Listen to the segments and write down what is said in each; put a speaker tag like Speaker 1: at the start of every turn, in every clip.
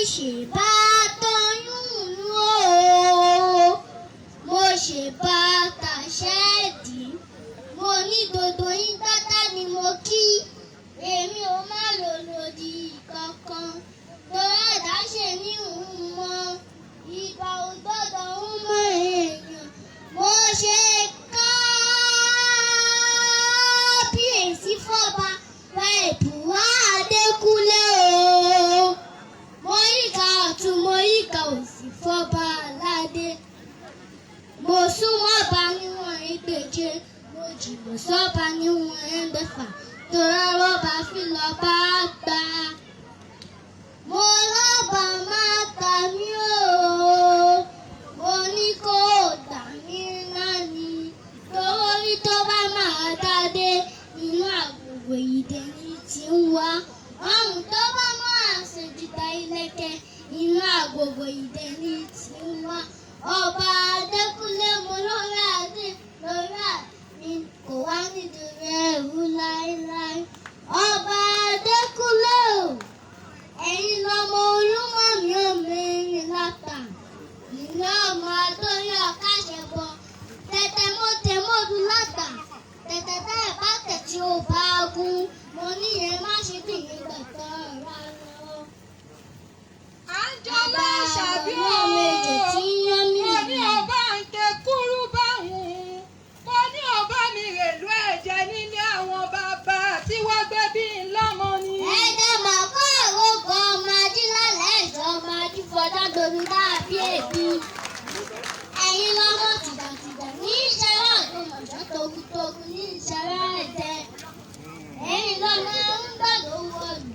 Speaker 1: Ṣèbá tóyún o, mo ṣèbá tàṣẹ́ẹ̀dì, mo ní dodo yín pátá ni mo kí. Èmi ò má lò lòdì kankan torí ẹ̀dá ṣe ní òun mọ ìgbà ò gbọ́dọ̀ ń mọ èèyàn. Mo ṣe kábíyèsí fọba Ẹ̀bùwá Adékúnlé o. Mo yíká ọ̀tún, mo yíká òsì fọba aládé. Mo súnmọ́ bá níwọ̀n 500, mo jìnnà sọ́ba níwọ̀n 600, torí rọ́bà fi lọ́ọ́ bá gbà. Mo lọ́ba má ta mí o, mo ní kó gbà mí náà ni, torí tó bá máa dádé, inú àgbègbè ìdè ní ti ń wá. Ọrùn tó bá máa ṣèjìdá ilẹ̀kẹ̀, inú àgbègbè ìdè ní ti ń wá. Ọba Adékúnlé, mo lórí adé lórí àmì kò wá nídìí ẹrú láéláé. Ọba Adékúnlé o, ẹ̀yin lọmọ Olúmọ̀mí ọmọ erin látà ìná ọmọ adóyún ọ̀káṣẹ̀bọ tẹ̀tẹ̀ mọ́tẹ̀ mọ́dún látà tẹ̀tẹ̀ tẹ́ ẹ̀ bá tẹ̀ tí ó bá gún mo níyẹn má ṣe bí yẹn gbẹ̀tọ̀ rárá.
Speaker 2: Àǹjọ́lá Àṣàbí
Speaker 1: Ọmọ
Speaker 2: o.
Speaker 1: méjì tí ń yán mí.
Speaker 2: Mo ní ọba ń ké kúrú báhùn. Mo ní ọba mi rèlú ẹ̀jẹ̀ nílé àwọn bàbá tí wọ́n gbé bí ńlọ́mọ ni.
Speaker 1: Ẹ̀dá máa kọ́ àròkọ ọmọ ajílálẹ̀ ẹ̀ṣọ́ ọmọ ajífọ́dá domi dàbí èbí. Ẹ̀yin lọ́mọ tìjàtìjà ní ìṣẹ́rẹ́ àgbọ̀mọ̀ṣọ́, togutogu ní ìṣẹ́rẹ́ ẹ̀dẹ́. Ẹ̀yin lọ́mọ ń gbàdọ̀ wọ̀lú.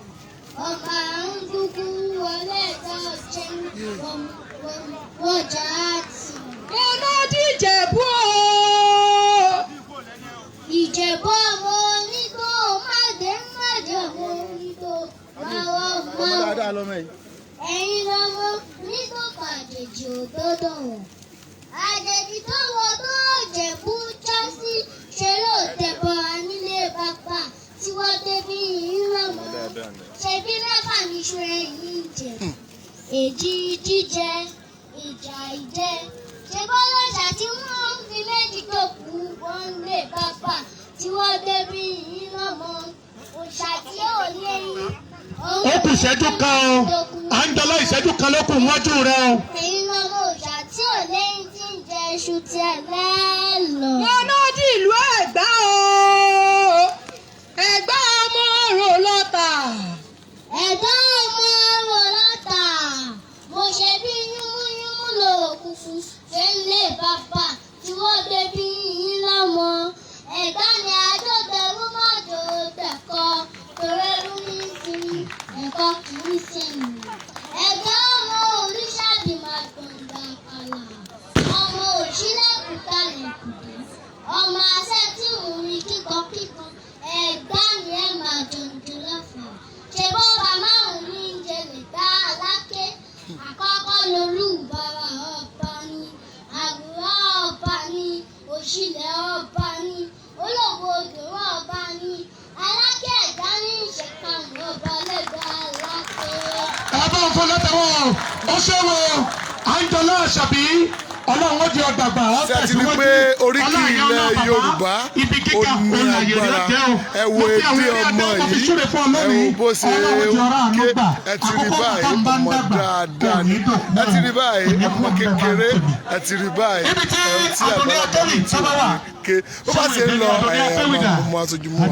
Speaker 1: Ọmọ ń dúkú wọlé ẹ̀dá ọ̀jẹ̀ wọ́jà àti.
Speaker 2: Mo ná díjẹ̀bú o.
Speaker 1: Ìjẹ̀bú ọmọ onígbò máde máde, ọmọ onígbò máwọ́
Speaker 3: Ọmọ
Speaker 1: máwọ́.
Speaker 3: dáadáa lọmọ yìí.
Speaker 1: Ẹ̀yin lọ́mọ nígbòkò àjèjì ò gbọ́dọ̀ wọ̀. Àjèjì tó wọ tó Jẹ̀bú jásí ṣe ló tẹ̀bọ̀ra nílé bàbá tí wọ́n débi yìí lọ́mọ. Ṣebí mẹ́fà níṣu ẹ̀yìn jẹ. Èjì jíjẹ, ìjà ìjẹ. Ṣé bọ́lọ́ṣà tí wọ́n ń fi méjì tó kù wọ́n lé bàbá tí wọ́n débi yìí lọ́mọ. Òòṣà tí ò léyìn.
Speaker 4: Ó kù ìṣẹ́jú kan o, Àǹjọ́lá, ìṣẹ́jú kan ló kù wájú rẹ o.
Speaker 1: Ẹ̀yin lọ́mọ òòṣà tí ò léyìn tí ń jẹ iṣu tí ẹ lẹ́ẹ̀lọ.
Speaker 2: Mo ná dìlú Ẹ̀gbá o. Ẹ̀gbá ọmọ rò lọ́tà.
Speaker 1: Ẹ̀dá ọmọ ọrọ̀ lọ́tà. Mo ṣe bí yúnmúyúnmú lòókù fún ṣe ń lé bàbá tí wọ́n gbé bí yín lọ́mọ. Ẹ̀dá ni àjọ̀dẹ̀rú mọ́jọ dẹ̀kọ́ torẹ́rú ní sinmi, ẹ̀kọ́ kì í sinmi. Ẹ̀dá ọmọ olùṣàbí máa gbọ̀ngbà kàlà. Ọmọ òṣìlẹ̀kùn kalẹ̀ kùdé. Ọmọ asẹ́ tí ń rin kíkan kíkan. Ẹ̀gbá ni ẹ máa jòǹjò lọ́fà. Ṣé bọ́ba márùn-ún ní í jẹ lè dá aláké? Àkọ́kọ́ lolúbara ọba ni, àgùrá ọba ni, òṣìlẹ̀ ọba ni, ológo òdòrò ọba ni, aláké ẹ̀dá ní ìṣẹ̀kanù ọba lẹ́gbẹ̀ẹ́ aláké.
Speaker 4: Ẹ bá ń fún látàwọ́. Ó ṣe wo Àǹjọ́lá Àṣàbí, Ọlọ́run ó di ọgbàgbà ó
Speaker 5: Ṣé ẹ ti rí
Speaker 4: tẹ̀síwájú.
Speaker 5: Pé oríkì
Speaker 4: Ọláìyá
Speaker 5: ilẹ̀
Speaker 4: ọlá bàbá,
Speaker 5: Yorùbá
Speaker 4: ibi gíga
Speaker 5: ó ní
Speaker 4: òun àyè rẹ̀
Speaker 5: agbára.
Speaker 4: jẹ́ o.
Speaker 5: Ẹ wo
Speaker 4: Mo fi àwọn
Speaker 5: etí
Speaker 4: eré
Speaker 5: ọmọ
Speaker 4: adé, mo fi
Speaker 5: yìí,
Speaker 4: súre fún ọ
Speaker 5: ẹ
Speaker 4: lónìí.
Speaker 5: wo bó ṣe
Speaker 4: Ọlọ́run ti ọ̀rá àánú
Speaker 5: ké.
Speaker 4: gbà.
Speaker 5: Ẹ ti rí
Speaker 4: Àkókò
Speaker 5: báyìí,
Speaker 4: bàtà ń bá ń
Speaker 5: ọmọ
Speaker 4: dàgbà,
Speaker 5: dáadáa
Speaker 4: kò
Speaker 5: ni.
Speaker 4: ní dòkú
Speaker 5: Ẹ ti rí báyìí,
Speaker 4: kò ní
Speaker 5: ọmọ
Speaker 4: kú ọmọ
Speaker 5: kékeré.
Speaker 4: tèmi.
Speaker 5: Ẹ ti rí báyìí,
Speaker 4: Ibi tí
Speaker 5: ẹ tí
Speaker 4: Adoni
Speaker 5: àgbàlagbà
Speaker 4: Akéwì
Speaker 5: mi ti
Speaker 4: sábà wà.
Speaker 5: ké bó bá ṣe ń lọ
Speaker 4: Adoni
Speaker 5: ẹ
Speaker 4: Akéwì dà?
Speaker 5: ọmọ aṣojú mú wa.